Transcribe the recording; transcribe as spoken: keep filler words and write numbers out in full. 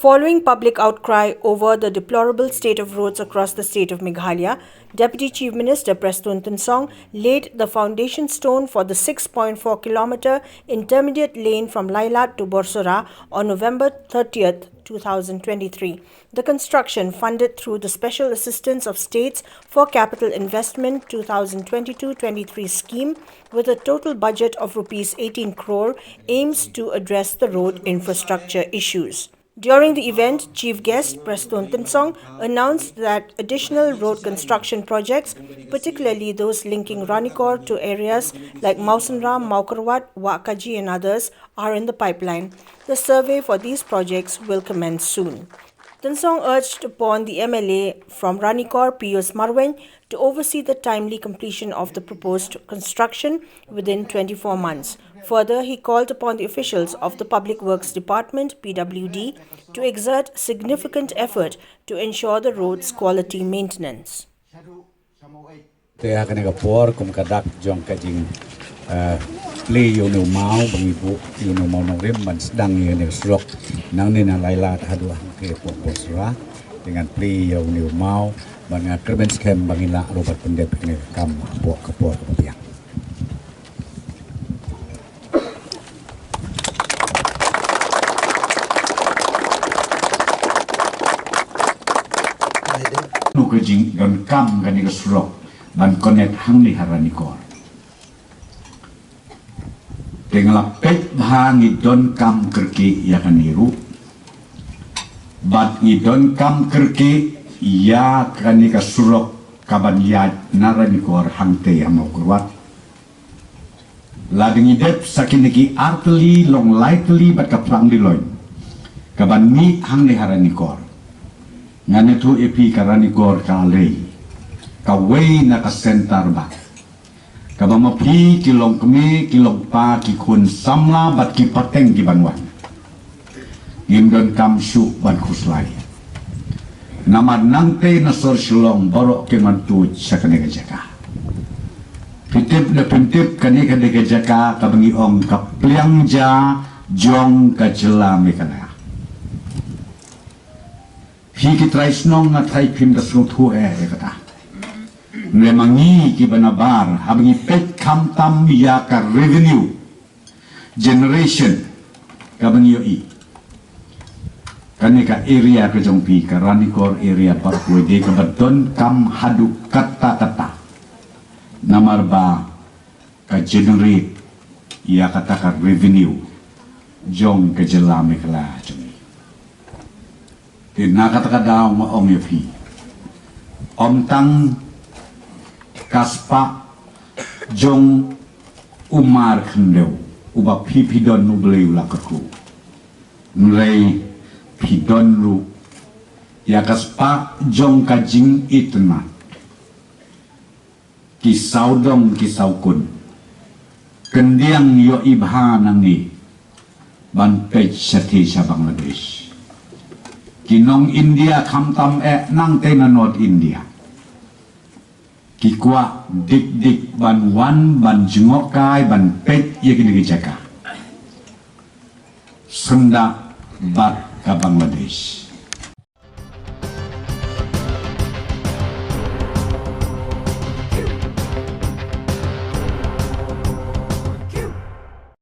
Following public outcry over the deplorable state of roads across the state of Meghalaya, Deputy Chief Minister Prestone Tynsong laid the foundation stone for the six point four kilometer intermediate lane from Lailat to Borsora on November thirtieth, two thousand twenty-three. The construction, funded through the Special Assistance of States for Capital Investment two thousand twenty-two twenty-three scheme, with a total budget of rupees eighteen crore, aims to address the road infrastructure issues. During the event, Chief Guest Prestone Tynsong announced that additional road construction projects, particularly those linking Ranikor to areas like Mawsynram, Mawkyrwat, Wahkaji, and others, are in the pipeline. The survey for these projects will commence soon. Tynsong urged upon the M L A from Ranikor, Pius Marwein, to oversee the timely completion of the proposed construction within twenty-four months. Further, he called upon the officials of the Public Works Department, P W D, to exert significant effort to ensure the road's quality maintenance. Te ha kane ka por kum ka dak jong ka jing, eh, plie ïa une u maw ba ngi buh ïa une u maw nongrim ban sdang ïa kane ka surok nangne na Lailat haduh hangtei hapoh Borsora. Te ngan plie ïa une u maw ban nga kyrmen skhem ba ngin lah ruh ban pyndep ïa kane ka kam hapoh ka por kaba biang. Naduh ka jingdonkam kane ka surok ban connect hangne ha Ranikor. Te nga la peit ba ngi donkam kyrkieh ïa kane ruh. Bad ngi donkam kyrkieh ïa kane ka surok kaban ïaid na Ranikor hangtei ha Mawkyrwat. Lada ngi dep sa kine ki artylli, long laitylli bad ka phlang Diloin kaban mih hangne ha Ranikor. Ngan ïathuh ïa phi ka Ranikor ka lei kawei na ka center bad kaba ma phi ki long kmie, ki long pa, ki khun samla bad ki pateng kiban wan. Ngim donkam shuh ban khuslai. Namar nangtei na sor Shillong baroh kin wan tuid sha kane ka jaka. Phi tip ne phim tip, kane ka dei ka jaka kaba ngi ong ka pliang ja jong ka jylla Meghalaya. Phi ki trai shnong nga tharai phim da sngewthuh eh ïa kata. Hynrei ma ngi kiba nabar, haba ngi peit khamtam ïa ka revenue generation kaba ngi ïohi, kane ka area ka jong phi, ka Ranikor area, bad kawei de kaba donkam haduh katta katta. Namar ba ka generate ïa kata ka revenue jong ka jylla Meghalaya jong ngi. Te na kata ka daw nga ong ïa phi, ym tang ka spah jong u mar khyndew uba phi phi don, U Blei u la kyrkhu. Hynrei phi don ruh ïa ka spah jong ka jingitynnad. Ki sawdong ki sawkun, khyndiat ïohi bha nangne ban peit shatei sha Bangladesh. Ki nong India khamtam eh nangtei na North India, ki kwah dik dik ban wan ban jngohkai ban peit ïa kine ki jaka. Syndah bad ka Bangladesh.